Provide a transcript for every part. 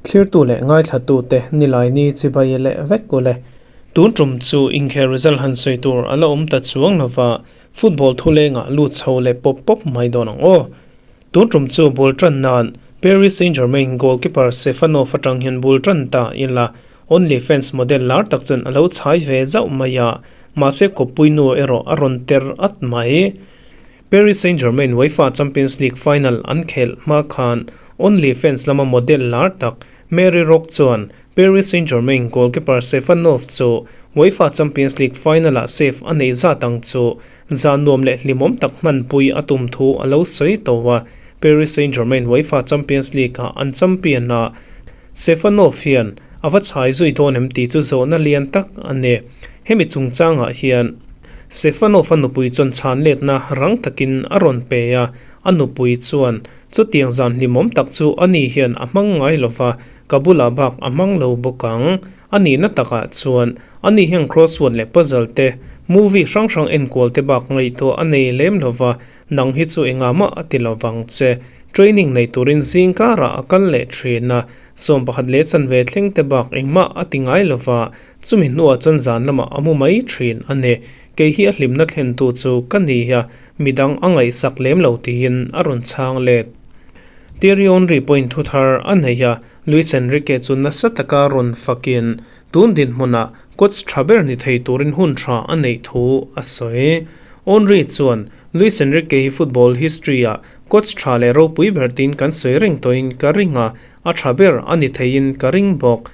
Thlirtu leh ngaithlatute Nilaini chibai leh vek ule. Tun tum chu inkhel result han sawi tur a la awm ta chuang lova, football thulengah lut chho leh pawp pawp mai dawn ang aw. Tun tum chu bul tan nan Paris Saint-Germain goalkeeper Stefanov atang hian bul tan ta ila, OnlyFans model lar tak chuan a lo chhai ve zauh mai a, mahse kawppui nu erawh a rawn ter at mai. Paris Saint-Germain UEFA Champions League final an khelh hma khan OnlyFans lama model lar tak Mary Rock chuan Paris Saint-Germain goalkeeper Stefanov chu UEFA Champions League final-ah save a neih zat ang chu zan nuam leh hlimawm tak hmanpui a tum thu a lo sawi tawh a. Paris Saint-Germain UEFA Champions League-ah an champion a, Stefanov hian a va chhai zui dawn em tih chu zawhna lian tak a ni. Hemi chungchangah hian Stefanov-a nupui chuan chhan letna rang takin a rawn pe a, a nupui chuan, Chutiang zan hlimawm tak chu ani hian a hmang ngai lo va, ka bulah bak a hmang lo bawk ang. A nihna takah chuan ani hian crossword leh puzzle te, movie hrang hrang enkual te bak ngaihtuah a nei lem lo va, nang hi chu engah mah a ti lo vang che. Training nei turin zing karah a kal leh thin a, 11 leh chanve thleng te bak engmah a ti ngai lo va, Chumi hnuah chuan zan lamah a mu mai thin a ni. Kei hi a hlimna thlentu chu ka ni a, midang a ngaihsak lem lo tiin a rawn chhang let. Thierry Henry pawhin thu thar a nei a, Luis Enrique chu nasa taka rawn fakin tun dinhmunah coach tha ber ni thei turin hun tha a neih thu a sawi. Henry chuan, Luis Enrique hi football history-ah coach tha leh ropui ber tiin kan sawi reng tawhin ka ring a, a tha ber a ni theiin ka ring bawk.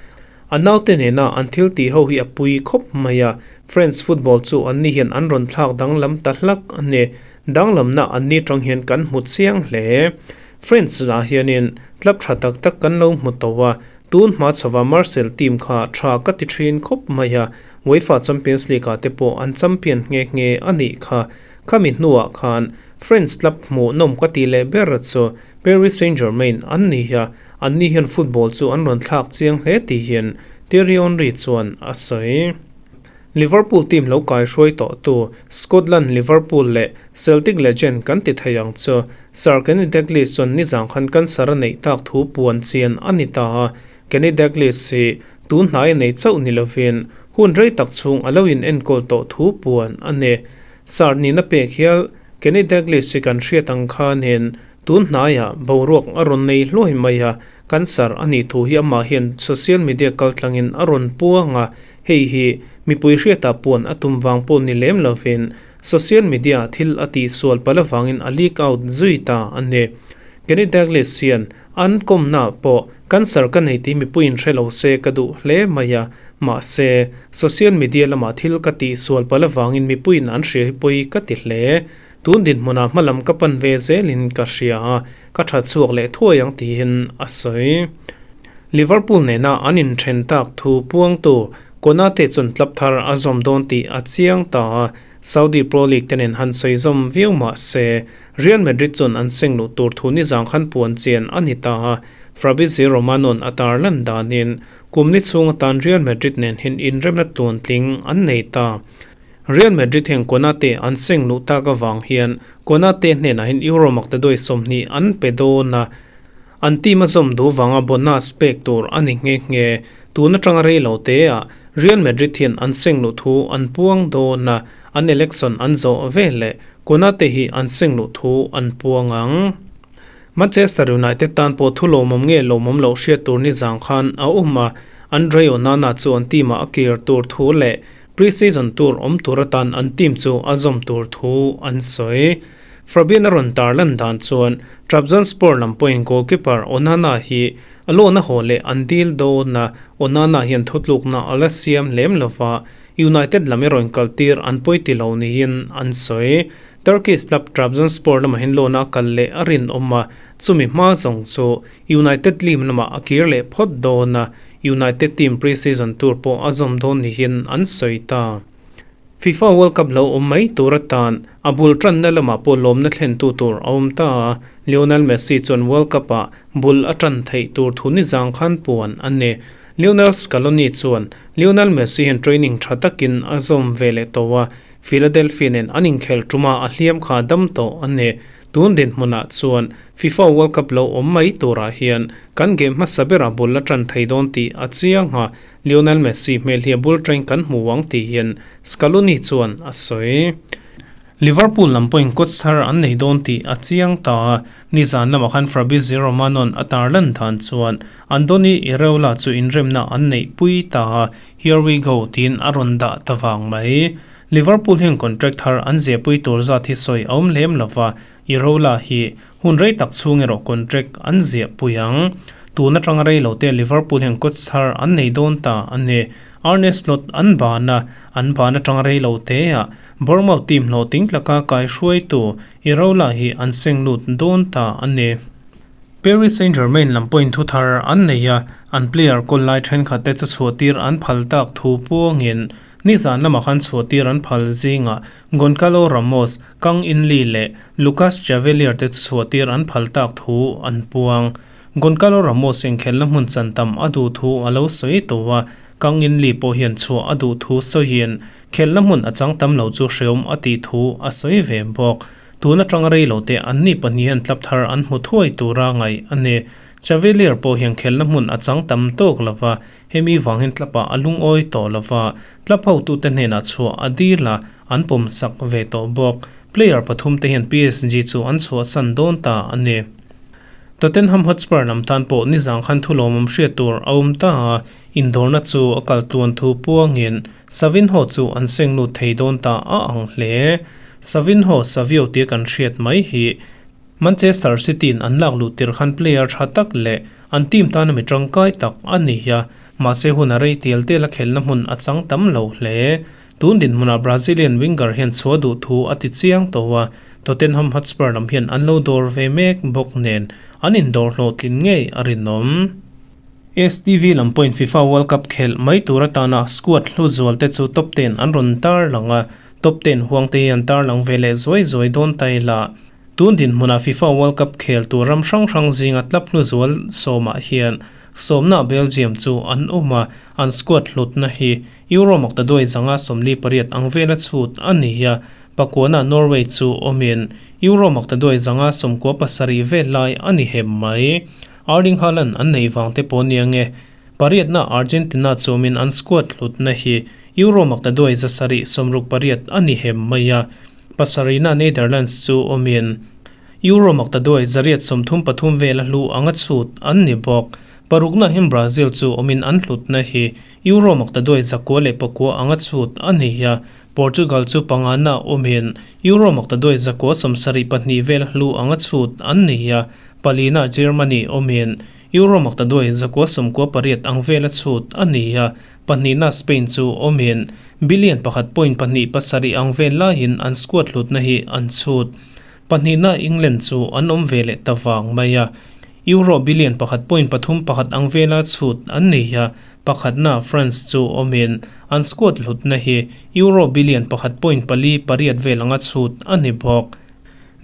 A naute nena an thil tih ho hi a pui khawp mai a, France football chu anni hian an rawn thlak danglam ta hlak a ni. Danglamna anni tang hian kan hmu chiang hle. France ah hianin club tha tak tak kan lo hmu tawh a, tun hma chhova Marseille team kha tha ka ti thin khawp mai a, UEFA Champions League ah te pawh an champion nghe nghe a nih kha. Khami hnuah khan France club hmuh nawm ka tih leh ber chu Paris Saint-Germain an ni a, anni hian football chu an rawn thlak chiang hle tih hian Thierry Henry chuan a sawi. Liverpool team lo kaihruai tawhtu Scotland Liverpool leh Celtic legend kan ti thei ang chu Sir Kenny Dalglish chuan nizang khan cancer a neih tak thu puan chian a ni ta a, Kenny Dalglish hi tun hnai a nei chauh ni lovin hun rei tak chhung a lo in enkawl tawh thu puan a ni. Sir nihna pek hial Kenny Dalglish hi kan hriat ang khanin Tun hnaiah boruak a rawn nei hluai mai a, cancer a nih thu hi amah hian social media kaltlangin a rawn puang a, hei hi mipui hriatah puan a tum vang pawh ni lem lovin social media ah thil a tihsual palh avangin a leak out zui ta a ni. Kenny Dalglish hian an kawmnaah pawh cancer ka nei tih mipuiin hre lo se ka duh hle mai a, mahse social media lamah thil ka tihsual palh avangin mipuiin an hria hi pawi ka ti hle. Tun dinhmunah hmalam ka pan ve zelin ka hria a, ka tha chhuak leh thuai ang tiin a sawi. Liverpool nena an inthen tak thu puangtu Konate chuan club thar a zawm dawn tih a chiang ta a, Saudi Pro League te nen han sawi zawm viau mah se, Real Madrid chuan an seng luh tur thu nizang khan puan chian a ni ta a, Fabrizio Romano'n a tarlan danin kum ni chhung atan Real Madrid nen hian inremna tluantling an nei ta. Real Madrid hian Konate an seng luh tak avang hian Konate hnenah hian Euro maktaduai 20 an pe dawn a, an team a zawm duh vanga bonus pek tur a ni nghe nghe. Tun atanga rei lo teah Real Madrid hian an seng luh thu an puang dawn a, an election an zawh veleh Konate hi an seng luh thu an puang ang. Manchester United tan pawh thu lawmawm nge lawmawm loh hriat tur ni zang khan a awm a, Andre Onana chu an team ah a kir tur thu leh Pre-season tur awm tur atan an team chu a zawm tur thu an sawi. Fabian a rawn tar lan dan chuan Trabzonspor lam pawhin goalkeeper Onana hi a lawn a haw leh an dil dawn a, Onana hian thutlukna a la siam lem lova, United lam i rawn kaltir an pawi ti lo niin an sawi. Turkish club Trabzonspor lamah hian lawn a kal leh a rinawm a, chumi hma zawng chu United team lamah a kir leh phawt dawn a, United team pre-season tur pawh a zawm dawn niin an sawi ta. FIFA World Cup lo awm mai tur atan a bul tanna lamah pawh lawmna thlentu tur a awm ta a, Lionel Messi chuan World Cup-ah bul a tan theih tur thu nizang khan puan a ni. Lionel Scaloni chuan Lionel Messi hian training tha takin a zawm ve leh tawh a, Philadelphia nen an inkhel tuma a hliam kha dam tawh a ni. Tun dinhmunah chuan FIFA World Cup lo awm mai turah hian kan game hmasa berah bul a tan thei dawn tih a chiang a, Lionel Messi hmel hi a bul teng kan hmu ang tiin Scaloni chuan a sawi. Liverpool lam pawhin coach thar an nei dawn tih a chiang ta a, nizan lamah khan Fabrizio Romano-a'n a tarlan dan chuan Andoni Iraola chu inremna an neihpui ta a, Here we go tiin a rawn dah ta vang mai. Liverpool hian contract thar an ziahpui tur zat hi sawi a awm lem lova, Iraola hi hun rei tak chhung erawh contract an ziahpui ang. Tun atanga rei lo te Liverpool hian coach thar an nei dawn ta a ni. Arne Slot an ban a, an ban atanga rei lo teah Bournemouth team hlawhtling tlaka kaihruaitu Iraola hi an seng lut dawn ta a ni. Paris Saint-Germain lam pawhin thu thar an nei a, an player kawl lai thenkhat te chu chhuahtir an phal tak thu puangin nizan lamah khan chhuahtir an phal zingah Goncalo Ramos, Kang In Lee leh Lucas Chevalier te chu chhuahtir an phal tak thu an puang. Goncalo Ramos inkhelhna hmun chan tam a duh thu a lo sawi tawh a, Kang In Lee pawh hian chhuah a duh thu sawiin khelhna hmun a chang tam lo chu hreawm a tih thu a sawi ve bawk. Tun atanga rei lo te anni pahnih hian tlap thar an hmu thuai tura ngaih a ni. Chevalier pawh hian khelhna hmun a chang tam tawk lo va, hemi vang hian tlapah a lungawi tawh lo va, tlap hotute hnenah chhuah a dil a, an pawm sak ve tawh bawk. Player pathum te hian PSG chu an chhuahsan dawn ta a ni. Tottenham Hotspur lam tan pawh nizang khan thulawmawm hriat tur a awm ta a, indawrna chu a kal tluan thu puangin Savinho chu an seng lut thei dawn ta a ang hle. Savinho Savio tia kan hriat mai hi Manchester City-in an lak luh tir khan player tha tak leh an team tana mi tangkai tak a ni a, mahse hun a rei tial tial a khelna hmun a chang tam lo hle. Tun dinhmunah Brazilian winger hian chhuah duh thu a ti chiang tawh a, Tottenham Hotspur lam hian an lo dawr ve mek bawk nen an indawr hlawhtlin ngei a rinawm. STV lam pawhin FIFA World Cup khelh mai tur atana squad hlu zual te chu top ten an rawn tarlang a, top ten huang te hi an tarlang ve leh zuai zuai dawn ta ila. Tun dinhmunah FIFA World Cup khel tur ram hrang hrang zinga tlap hlu zual sawmah hian sawmna Belgium chu an awm a, an squad hlutna hi Euro maktaduai zanga 48 ang vela chhut a ni a, pakuana Norway chu awmin Euro maktaduai zanga 97 vel lai a ni hem mai. Erling Haaland an nei vang te pawh nia nge, pariatna Argentina chu awmin an squad hlutna hi Euro maktaduai 768 a ni hem mai a, pasarihna Netherlands chu awmin Euro maktaduai 833 vela hlu anga chhut an ni bawk. Parukna hian Brazil chu awmin an hlutna hi Euro maktaduai 909 anga chhut a ni a, Portugal chu pangana awmin Euro maktaduai 972 vel hlu anga chhut an ni a, palina Germany awmin Euro maktaduai 998 ang vela chhut a ni a, pahnihna Spain chu awmin billion pakhat point pahnih pasarih ang vel laiin an squad hlutna hi an chhut. Pahnihna England chu an awm ve leh ta vang mai a, Euro billion pakhat point pathum pakhat ang vela chhut an nei a, pakhatna France chu awmin an squad hlutna hi Euro billion pakhat point pali pariat vel anga chhut a ni bawk.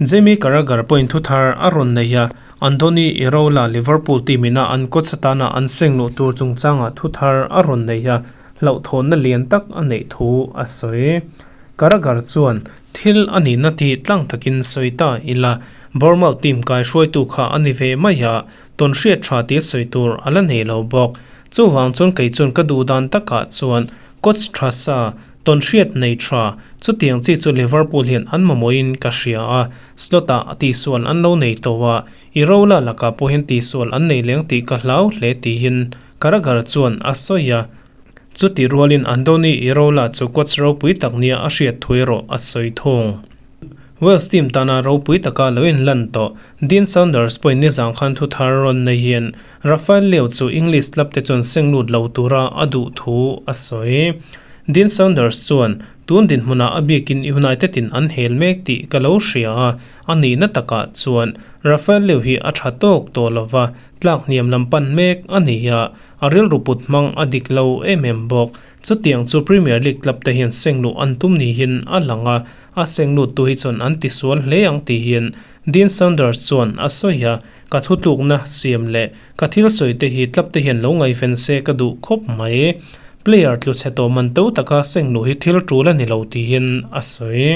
Jamie Carragher pawhin thu thar a rawn nei a, Andoni Iraola Liverpool team ina an coach atana an seng luh tur chungchangah thu thar a rawn nei a, hlauhthawnna lian tak a neih thu a sawi. Carragher chuan Thil a nihna tih tlang takin sawi ta ila, Bournemouth team kaihruaitu kha a ni ve mai a, tawn hriat tha tia sawi tur a la nei lo bawk. Chuvang chuan kei chuan ka duh dan takah chuan coach tha sa, tawn hriat nei tha, chutiang chi chu Liverpool hian an mamawhin ka hria a, Slot-ah tihsual an lo nei tawh a, Iraola lakah pawh hian tihsual an nei leng tih ka hlau hle tiin Carragher chuan a sawi a. Chuti rualin Andoni Iraola chu coach ropui tak nia a hriat thu erawh a sawi thung. Wales team tana ropui taka lo inlan tawh Dean Saunders pawhin nizang khan thu thar rawn neihin Rafael Leao chu English club te chuan seng lut lo tura a duh thu a sawi. Dean Saunders chuan, Tun dinhmunah a bikin United in an hel mek tih ka lo hria a, a nihna takah chuan Rafael Leao hi a tha tawk tawh lova, tlak hniam lam pan mek a ni a, A rilru put hmang a dik lo em em bawk. Chutiang chu Premier League club te hian seng luh an tum niin a lang a, a seng lut tu hi chuan an tisual hle ang tihin Dean Saunders chuan a sawi a, Ka thutlukna siam leh ka thil sawi te hi club te hian lo ngaiven se ka duh khawp mai. Player tlu chhe tawh man to taka seng luh hi thil tul a ni lo tihin a sawi.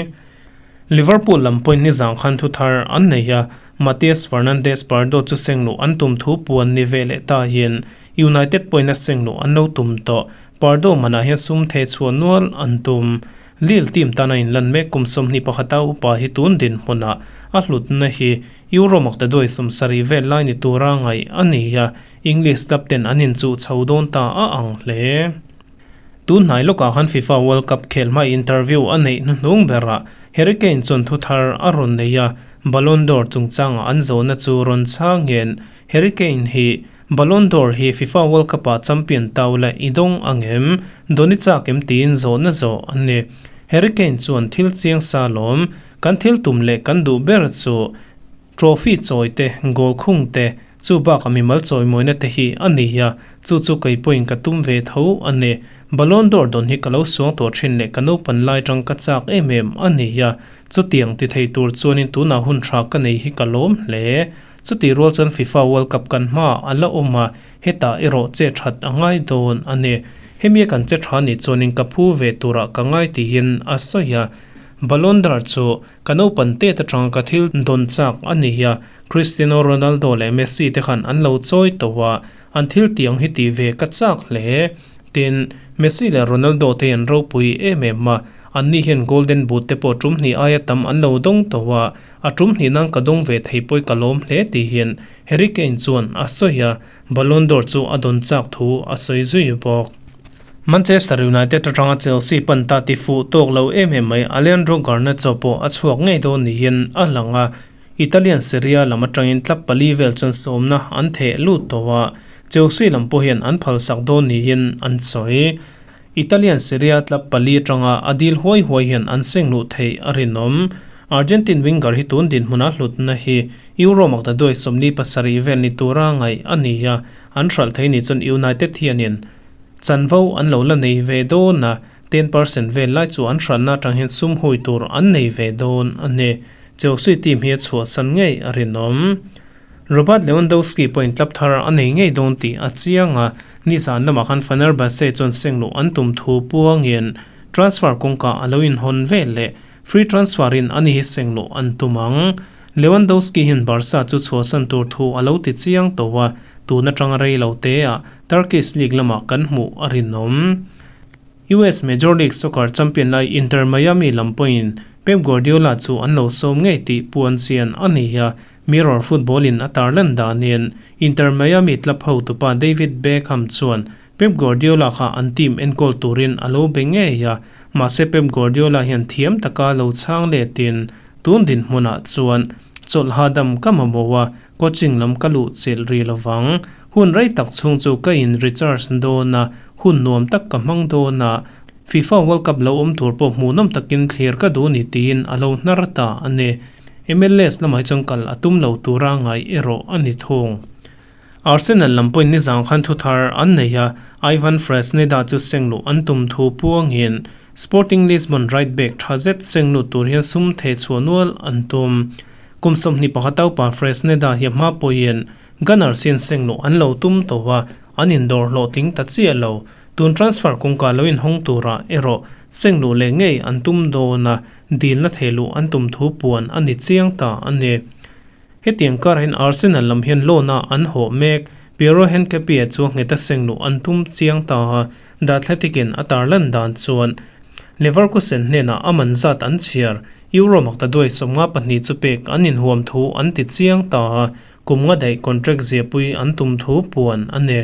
Liverpool lam pawhin nizan khan thu thar an nei a, Matias Fernandes Pardo chu seng luh an tum thu puan ni ve leh ta hian United pawhin a seng luh an lo tum tawh. Pardo manah hian sum theh chhuah nual an tum. Lille team tana inlan mek kum 21 a upa hi tun dinhmunah a hlutna hi Euro maktaduai 70 vel lai ni tura ngaih a ni a, English club ten an inchuh chho dawn ta a ang hle. Tun hnai lawkah khan FIFA World Cup khel hma interview a neih hnuhnung berah Harry Kane chuan thu thar a rawn nei a, Ballon d'Or chungchangah an zawhna chu rawn chhangin Harry Kane hi Ballon d'Or hi FIFA World Cup-ah champion tau leh i dawng ang em? Dawni chak em tiin zawhna zawh a ni. Harry Kane chuan thil chiang sa lawm, kan thil tum leh kan duh ber chu Trophy chawi te, goal khung te, chu bakah mimal chawimawina te hi a ni a, chu chu kei pawhin ka tum ve tho a ni. Ballon d'Or dawn hi ka lo suang tawh thin leh ka naupan lai tang ka chak em em a ni a, chutiang ti thei tur chuanin tunah hun tha ka nei hi ka lawm hle. Chutih rual chuan FIFA World Cup kan hmaah a la awm a, hetah erawh che that a ngai dawn a ni. Hemi a kan che tha nih chuanin ka phu ve turah ka ngai tiin a sawi a. Ballon d'Or chu Ka naupan tet atanga ka thil dawn chak a ni a, Cristiano Ronaldo leh Messi te khan an lo chawi tawh a, an thil tih ang hi tih ve ka chak hle. Tin, Messi leh Ronaldo te hi an ropui em em a, anni hian Golden Boot te pawh tum hnih aia tam an lo dawng tawh a, a tum hnih nan ka dawng ve thei pawh i ka lawm hle tih hian Harry Kane chuan a sawi a, Ballon d'Or chu a dawn chak thu a sawi zui bawk. Manchester United atanga Chelsea pan ta ti fuh tawk lo em em mai Alejandro Garnacho pawh a chhuak ngei dawn niin a lang a, Italian Serie A lam atangin club pali vel chuan sawmna an theh lut tawh a, Chelsea lam pawh hian an phalsak dawn niin an sawi. Italian Serie A club pali atanga a dil huai huai hian an seng luh theih a rinawm. Argentine winger hi tun dinhmuna hlutna hi Euro maktaduai 47 vel ni tura ngaih a ni a, an hralh thei ni chuan United hianin Chanvo an lo la nei ve dawn a, 10% vel lai chu an hranna atang hian sum hui tur an nei ve dawn a ni. Chelsea team hi a chhuahsan ngei a rinawm. Robert Lewandowski pawhin club thar a nei ngei dawn tih a chiang a, nizan lamah khan Fenerbahce chuan seng luh an tum thu puangin transfer kawngka a lo inhawn vel leh free transfer in ani hi seng luh an tum ang. Lewandowski hian Barca chu chhuahsan tur thu a lo ti chiang tawh a, tun atanga rei lo te ah Turkish League lamah kan hmuh a rinawm. US Major League Soccer champion lai Inter Miami lam pawhin Pep Guardiola chu an lo sawm ngei tih puan chian a ni a, Mirror Football in a tarlan danin Inter Miami club hotupa David Beckham chuan Pep Guardiola kha an team enkawl turin a lo be ngei a, mahse Pep Guardiola hian thiam taka lo chhang letin tun dinhmunah chuan chawlh hahdam ka mamawh a, coaching lam ka luh chilh rih lovang. Hun rei tak chhung chu ka in recharge dawn a, hun nuam tak ka hmang dawn a, FIFA World Cup lo awm tur pawh hmuhnawm takin thlir ka duh ni tiin a lo hnar ta a ni. MLS lamah hi chuan kal a tum lo tura ngaih erawh a ni thung. Arsenal lam pawhin nizang khan thu thar an nei a, Ivan Fresneda chu seng luh an tum thu puangin Sporting Lisbon right back tha zet seng lut tur hian sum theh chhuah nual an tum. Kum 21 upa Fresneda hi a hma pawhin Gunners hian seng luh an lo tum tawh a, an indawr hlawhtling ta chiah lo. Tun transfer kawngka lo inhawng turah erawh seng luh leh ngei an tum dawn a, dilna theh luh an tum thu puan a ni chiang ta a ni. Hetiang karah hian Arsenal lam hian loan-a an hawh mek. Piero Hincapié chu ngheta seng luh an tum chiang ta a, The Athletic-in a tarlan dan chuan Leverkusen hnenah a man zat an chhiar, Euro maktaduai 52 chu pek an inhuam thu an ti chiang ta a, Kum nga daih contract ziahpui an tum thu puan a ni.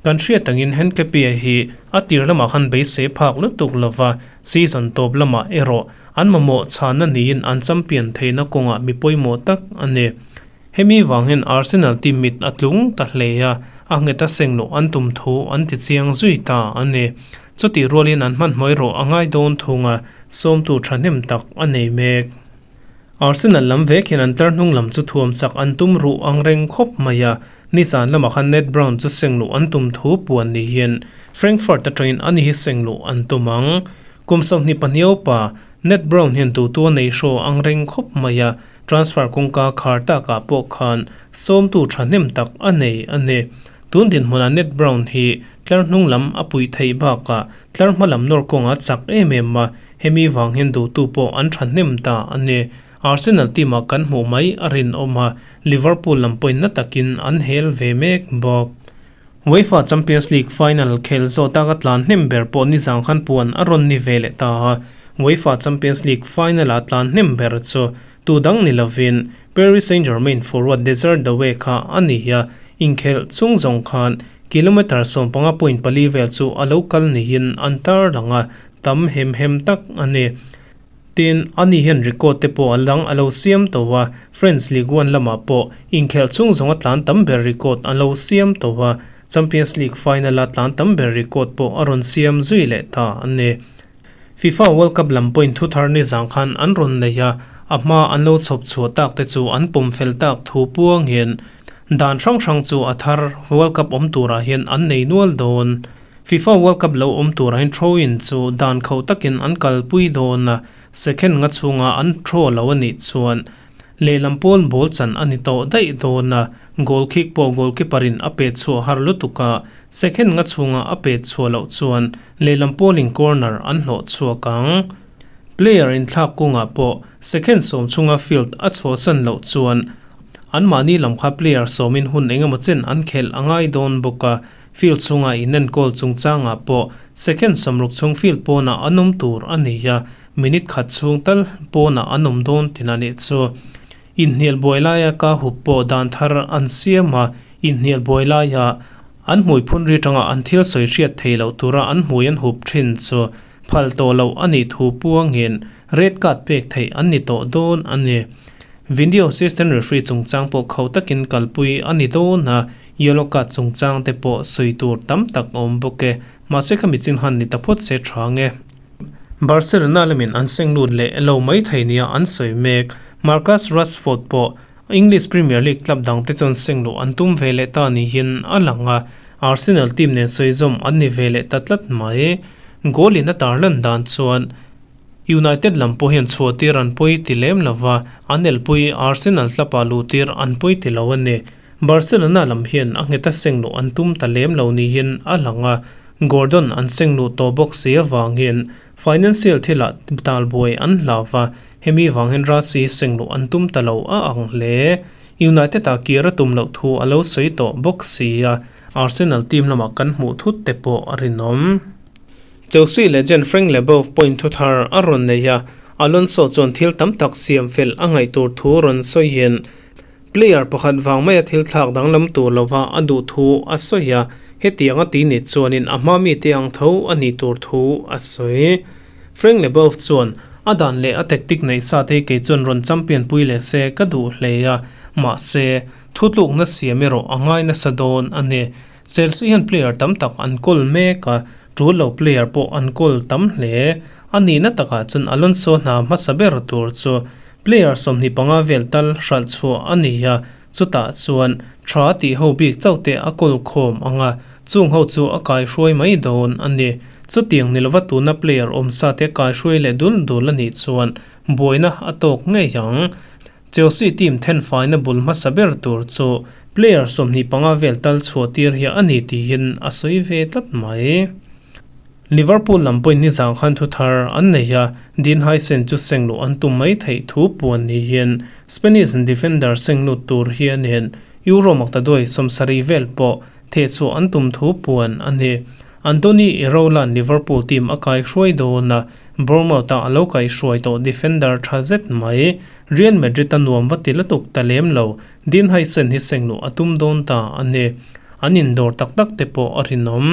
Kan hriat angin Hincapié hi a tir lamah khan beisei phak lutuk lova, season tawp lamah erawh an mamawh chhanna niin an champion theihna kawngah mi pawimawh tak a ni. Hemi vang hian Arsenal team mit a tlung ta hle a, a nghet a seng loh an tum thu an ti chiang zui ta a ni. Chutih rualin an hmanhmawh erawh a ngai dawn thung a, sawmtu thahnem tak a nei mek. Arsenal lam vek hian an tlar hnung lam chu thuam chak an tum ruh ang reng khawp mai a, nizan lamah khan Ned Brown chu seng luh an tum thu puan ni hian Frankfurt atangin ani hi seng luh an tum ang. Kum 22 upa Ned Brown hian tutu a nei hraw ang reng khawp mai a, transfer kawngka khar takah pawh khan sawmtu thahnem tak a nei a ni. Tun dinhmunah Ned Brown hi tlar hnung lam a puih theih bakah tlar hma lam nawr kawngah a chak em em a, hemi vang hian duhtu pawh an thahnem ta a ni. Arsenal team ah kan hmuh mai a rinawm a, Liverpool lam pawhin na takin an hel ve mek bawk. UEFA Champions League final khel zawh taka tlan hnem ber pawh nizang khan puan a rawn ni ve leh ta a, UEFA Champions League final ah tlan hnem ber chu tu dang ni lovin Paris Saint-Germain forward Desire Doue kha a ni a, inkhelh chung zawng khan kilometre 15 point pali vel chu a lo kal niin an tarlang a, tam hem hem tak a ni. Tin, ani hian record te pawh a lang a lo siam tawh a, French Ligue 1 lamah pawh inkhelh chhung zawnga tlan tam ber record a lo siam tawh a, Champions League final-a tlan tam ber record pawh a rawn siam zui leh ta a ni. FIFA World Cup lam pawhin thu thar ni zang khan an rawn nei a, a hma an lo chhawp chhuah tak te chu an pawm fel tak thu puangin dan hrang hrang chu a thar World Cup awm turah hian an nei nual dawn. FIFA World Cup lo awm turah hian throw-in chu dan khauh takin an kalpui dawn a, second nga chhunga an throw lo a nih chuan lehlam pawl ball chan a ni tawh daih dawn a, goal kick pawh goalkeeper in a pet chhuah har lutuk a, second nga chhunga a pet chhuah loh chuan lehlam pawlin corner an hlawh chhuak ang. Player inthlak kungah pawh second 10 chhunga field a chhuahsan loh chuan anmahni lam kha player sawmin hun engemaw chen an khelh a ngai dawn bawk a, Field chhunga inenkawl chungchangah pawh second 60 chhung field pawnah an awm tur a ni a, minute khat chhung tal pawnah an awm dawn tina nih chu. Inhnial buai laia ka hup pawh dan thar an siam a, inhnial buai laia an hmui phun ri tanga an thil sawi hriat thei loh tura an hmui an hup thin chu phal tawh loh a nih thu puangin red card pek theih an ni tawh dawn a ni. Video assistant referee chungchang pawh khauh takin kalpui a ni dawn a, Yellow card chungchang te pawh sawi tur tam tak a awm bawk e, mahse khami chin han ni ta phawt se tha nge. Barcelona lamin an seng lut leh lo mai thei nia an sawi mek. Marcus Rashford pawh English Premier League club dang te chuan seng luh an tum ve leh ta niin a lang a, Arsenal team nen sawi zawm an ni ve leh ta tlat mai. Goal in a tarlan dan chuan United lam pawh hian chhuahtir an pawi ti lem lova, an elpui Arsenal club ah luhtir an pawi ti lo a ni. Barcelona lam hian a ngheta seng luh an tum ta lem lo niin a lang a, Gordon an seng luh tawh bawk si avangin financial thilah talbuai an hlau va, hemi vang hian Rasi seng luh an tum ta lo a ang hle. United ah kir a tum loh thu a lo sawi tawh bawk si a, Arsenal team lamah kan hmuh thut te pawh a rinawm. Chelsea legend Frank Leboeuf point thu thar a rawn nei a, Alonso chuan thil tam tak siam fel a ngaih tur thu rawn sawiin, Player pakhat vang maia thil thlak danglam tur lova a duh thu a sawi a, hetiang a ti ni chuanin a hma mite ang tho a nih tur thu a sawi. Frank Leboeuf chuan, A dan leh a tactic neih sa te hi kei chuan rawn champion pui leh se ka duh hle a, mahse, thutlukna siam erawh a ngai nasa dawn a ni. Chelsea hian player tam tak an kawl mek a, tul lo player pawh an kawl tam hle. A nihna takah chuan Alonso hna hmasa ber tur chu Player 25 vel tal hralh chhuah a ni a, chutah chuan tha tih ho bik chauh te a kawl khawm ang a, chung ho chu a kaihruai mai dawn a ni. Chutiang ni lova tuna player awm sa te kaihruai leh dul dul a nih chuan buaina a tawk ngei ang. Chelsea team thenfaina bul hmasa ber tur chu player 25 vel tal chhuah tir hi a ni tiin a sawi ve tlat mai. Liverpool lam pawhin nizang khan thu thar an nei a, Dean Huijsen chu seng luh an tum mai theih thu puan niin Spanish defender seng lut tur hianin Euro maktaduai 70 vel pawh thehchhuah an tum thu puan a ni. Andoni Iraola-a'n Liverpool team a kaihruai dawn a, Bournemouth-ah a lo kaihruai tawh defender tha zet mai. Real Madrid-a nuam va ti lutuk ta lem lo, Dean Huijsen hi seng luh a tum dawn ta a ni. An indawr tak tak te pawh a rinawm.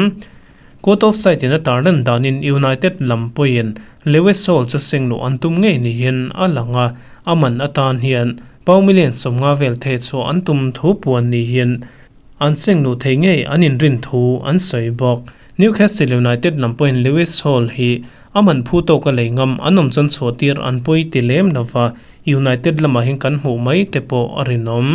Court of side in a tarlan danin United lam pawhin Lewis Hall chu seng luh an tum ngei niin a lang a, a man atan hian pau million 50 vel theh chhuah an tum thu puan niin an seng luh thei ngei an inrin thu an sawi bawk. Newcastle United lam pawhin Lewis Hall hi a man phu tawka lei ngam an awm chuan chhuah tir an pawi ti lem lova, United lamah hian kan hmuh mai te pawh a rinawm.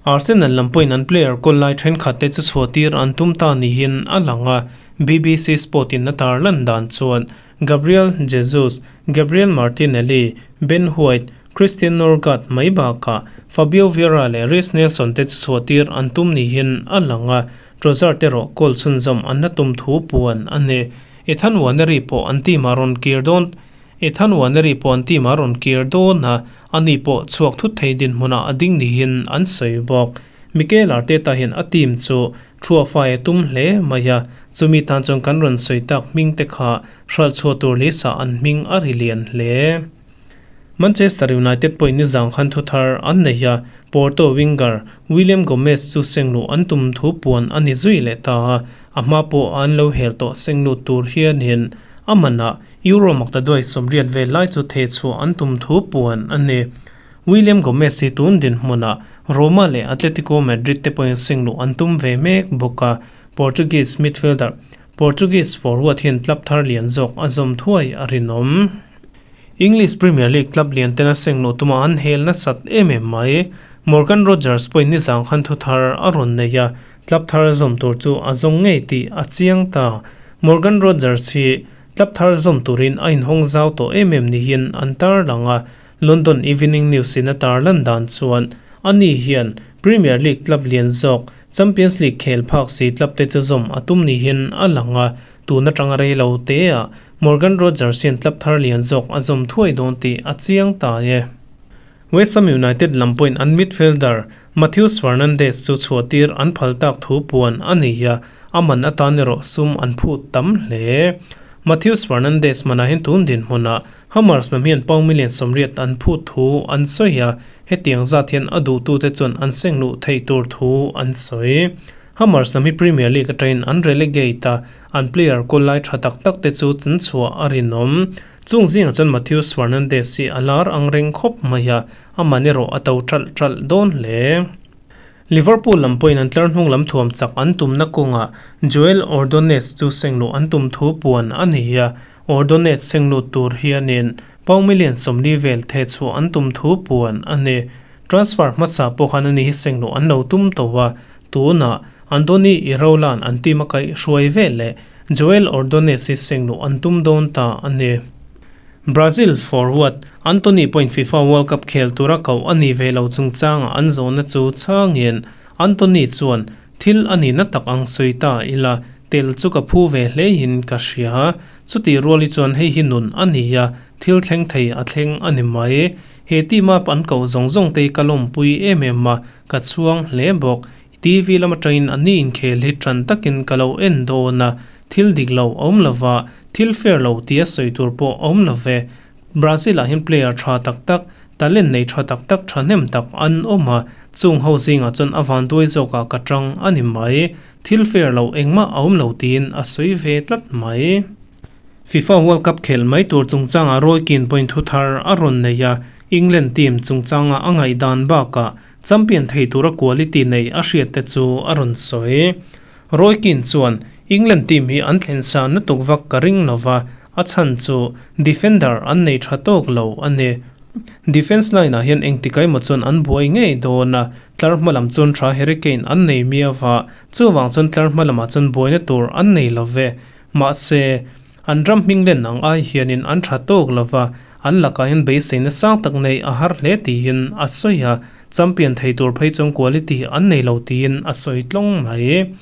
Arsenal lam pawhin an player kawl lai thenkhat te chu chhuah tir an tum ta niin a lang a, BBC Sport in a tarlan dan chuan Gabriel Jesus, Gabriel Martinelli, Ben White, Christian Norgaard mai bakah Fabio Vieira leh Reiss Nelson te chu chhuahtir an tum niin a lang a, Trossard erawh goal chhunzawm an la tum thu puan a ni. Ethan Nwaneri pawh an team ah rawn kir dawn Ethan Nwaneri pawh an team ah rawn kir dawn a, ani pawh chhuak thut thei dinhmunah a ding niin an sawi bawk. Mikel Arteta hian a team chu thuahfai a tum hle mai a, chumi tan chuan kan rawn sawi tak hming te kha hralh chhuah tur lisa an hming a ri lian hle. Manchester United pawhin nizang khan thu thar an nei a, Porto winger William Gomez chu sengluh an tum thu puan a ni zui leh ta a, a hma pawh an lo hel tawh senglut tur hianin a manah Euro maktaduai 80 vel lai chu thehchhuah an tum thu puan a ni. William Gomez hi tun dinhmunah Roma leh Atletico Madrid te pawhin sengluh an tum ve mek bawk a, Portuguese midfielder Portuguese forward hian club thar lian zawk a zawm thuai a rinawm. English Premier League club lian tena sengluh tuma an hel nasat em em mai. Morgan Rogers pawhin nizang khan thu thar a rawn nei a, club thar zawm tur chu a zawng ngei tih a chiang ta. Morgan Rogers hi club thar zawm turin a inhawng zau tawh em em niin an tarlang a, London Evening News in a tarlan dan chuan ani hian Premier League club lian zawk Champions League khel phak si club te chu zawm a tum niin a lang a, tun atanga rei lo te ah Morgan Rogers hian club thar lian zawk a zawm thuai dawn tih a chiang ta e. West Ham United lam pawhin an midfielder Matheus Fernandes chu chhuahtir an phal tak thu puan a ni a, a man atan erawh sum an phut tam hle. Matheus Fernandes manah hian tun dinhmunah Hammers lam hian pound million 80 an phut thu an sawi a, hetiang zat hian a duhtute chuan an seng luh theih tur thu an sawi. Hammers lam hi Premier League atangin an relegate a, an player kawl lai tha tak tak te chu an chhuah a rinawm. Chung zingah chuan Matheus Fernandes hi a lar ang reng khawp mai a, a man erawh a to ṭalh ṭalh dawn hle. Liverpool lam pawhin an tlar hnung lam thuam chak an tumna kawngah Joel Ordonez chu sengluh an tum thu puan a ni a, Ordonez senglut tur hianin pound million 40 vel thehchhuah an tum thu puan a ni. Transfer hmasa pawh khan ani hi sengluh an lo tum tawh a, tunah Andoni Iraola-a'n an team a kaihhruai vel leh Joel Ordonez hi sengluh an tum dawn ta a ni. Brazil forward Antony pawhin FIFA World Cup khel tura koh a ni ve lo chungchangah an zawhna chu chhangin Antony chuan, Thil a nihna tak ang sawi ta ila, tel chu ka phu ve hleiin ka hria. Chutih ruali chuan hei hi nun a ni a, thil thleng thei a thleng a ni mai. He team up an koh zawng zawng te hi ka lawmpui em em a, ka chhuang hle bawk. TV lam atangin a ni inkhel hi tan takin ka lo en dawn a, thil dik lo a awm lova, thil fair lo tia sawi tur pawh a awm lo ve. Brazil ah hian player tha tak tak, talent nei tha tak tak thahnem tak an awm a, chung ho zingah chuan a vanduai zawkah ka tang a ni mai. Thil fair lo engmah a awm lo tiin a sawi ve tlat mai. FIFA World Cup khelh mai tur chungchangah Roy Keane pawhin thu thar a rawn nei a, England team chungchanga a ngaihdan bakah Champion thei tura quality nei a hriat te chu a rawn sawi. Roy Keane chuan, England team hi an thlen sa lutuk vak ka ring lo va, a chhan chu defender an nei tha tawk lo a ni. Defence line ah hian engtik emaw chuan an buai ngei dawn a, tlar hma lam chuan tha Harry Kane an nei miau va, chuvang chuan tlar hma lamah chuan buaina tur an nei lo ve. Mahse, an ram hming len ang ai hianin an tha tawk lo va, an lakah hian beiseina sang tak nei a har hle tiin a sawi a, champion thei tur phei chuan quality an nei lo tiin a sawi tlawng mai.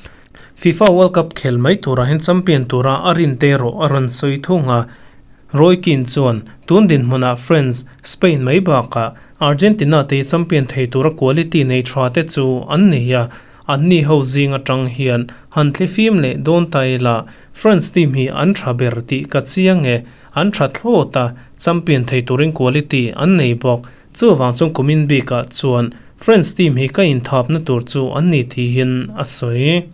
FIFA World Cup khel mai turah hian champion tura a rin te erawh a rawn sawi thung a, Roy Keane chuan tun dinhmunah France, Spain mai bakah Argentina te hi champion thei tura quality nei tha te chu an nei a, Anni ho zing atang hian han thlifim leh dawn ta ila, France team hi an tha ber tih ka chiang e, an tha thlawt a, champion thei turin quality an nei bawk. Chuvang chuan kumin bikah chuan France team hi ka inthapna tur chu an ni tihin a sawi.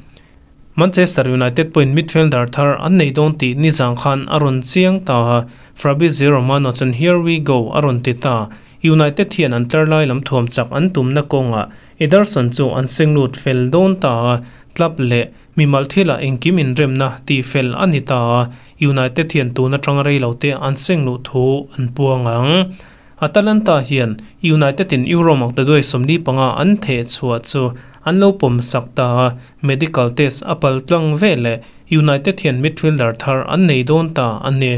Manchester United pawhin midfielder thar an nei dawn tih nizang khan a rawn chiang ta a, Fabrizio Romano chuan here we go a rawn ti ta. United hian an tlar lai lam thuam chak an tumna kawngah Ederson chu an seng lut fel dawn ta a, club leh mimal thilah engkim inremna tih fel a ni ta a, United hian tun atanga rei lo te an seng luh thu an puang ang. Atalanta hian United in Euro maktaduai 45 an theh chhuah chu an lo pawm sak ta a, medical test a pal tlang veleh United hian midfielder thar an nei dawn ta a ni.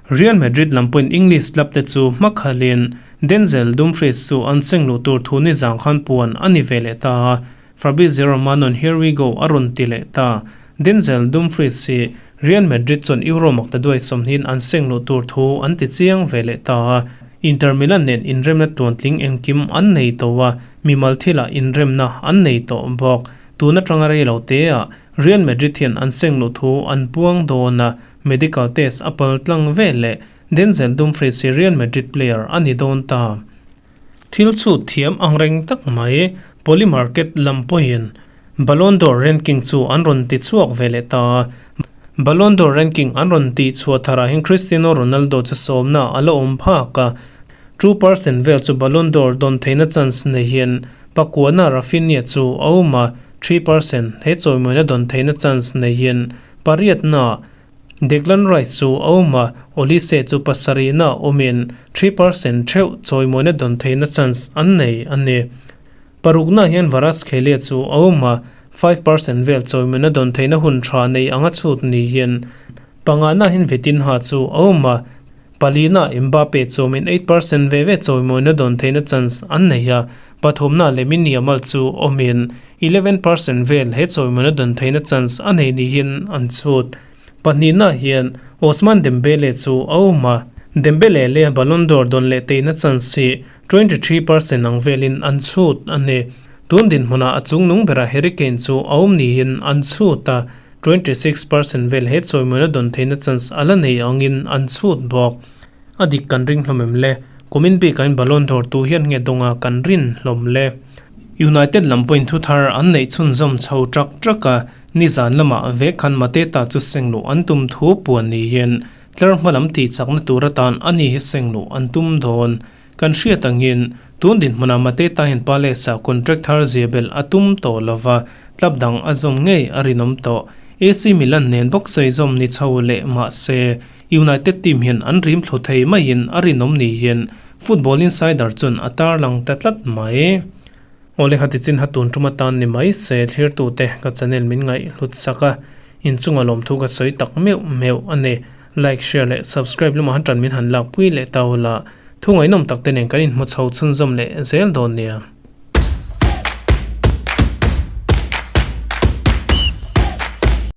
Real Madrid lam pawhin English club te chu hmakhalin Denzel Dumfries chu an seng luh tur thu ni zang khan puan a ni ve leh ta a, Fabrizio Romano'n Here we go a rawn ti leh ta. Denzel Dumfries hi Real Madrid chuan Euro makta duai sawmhnihin an seng luh tur thu an ti chiang ve leh ta a, Inter Milan nen inremna tluantling engkim an nei tawh a, mimal thilah inremna an nei tawh bawk. Tun atanga rei lo teah Real Madrid hian an seng luh thu an puang dawn a, medical test a pal tlang ve leh Denzel Dumfries hi Real Madrid player a ni dawn ta. Thil chhut thiam ang reng tak mai Polymarket lam pawhin Ballon d'Or ranking chu an rawn ti chhuak ve leh ta. Ballon d'Or ranking an rawn tih chhuah tharah hian Cristiano Ronaldo chu sawmna a la awm phak a, 2% vel chu Ballon d'Or dawn theihna chance nei hian pakuana Raphinha chu a awm a, 3% he chawimawina dawn theihna chance nei hian pariatna Declan Rice chu a awm a, Olise chu pasarihna awmin 3% theuh chawimawina dawn theihna chance an nei a ni. Parukna hian Kvaratskhelia chu a awm a, 5% vel chawimawina dawn theihna hun tha nei anga chhut ni hian pangana hian Vitinha chu a awm a, palina Mbappe chuamin 8% ve ve chawimawina dawn theihna chance an nei a, pathumna Lamine Yamal chu awmin 11% vel he chawimawina dawn theihna chance a nei ni hian an chhut. Pahnihna hian Ousmane Dembele chu a awm a, Dembele leh Ballon d'Or dawn leh teihna chance hi 23% ang velin an chhut a ni. Tun dinhmunah a chungnung berah Harry Kane chu a awm niin an chhut a, 26% vel he chawimawina dawn theihna chance a la nei angin an chhut bawk. A dik kan ring hlawm em le? Kumin bikain Ballon d'Or tu hian nge dawnga kan rin hlawm le? United lam pawhin thu thar an neih chhunzawm chho trak trak a, nizan lamah vek khan Mateta chu seng luh an tum thu puan niin tlar hma lam tih chakna tur atan a ni hi seng luh an tum dawn. Kan hriat angin tun dinhmunah Mateta hian Palace-ah contract thar zia belh a tum tawh lova, club dang a zawm ngei a rinawm tawh. AC Milan nen bawk sawi zawm ni chho leh mahse United team hian an rim thlu thei maiin a rinawm ni hian Football Insider chuan a tarlang ta tlat mai. Awle kha tichin ha tun tum atan ni mai se thlirtute ka channel min ngaih hlut sak a, inchunga lawmthu ka sawi tak meuh meuh a ni. Like, share leh subscribe lamah han tan min han lakpui leh ta ula, thu ngaihnawm tak te nen kan inhmu chho chhunzawm leh zel dawn nia.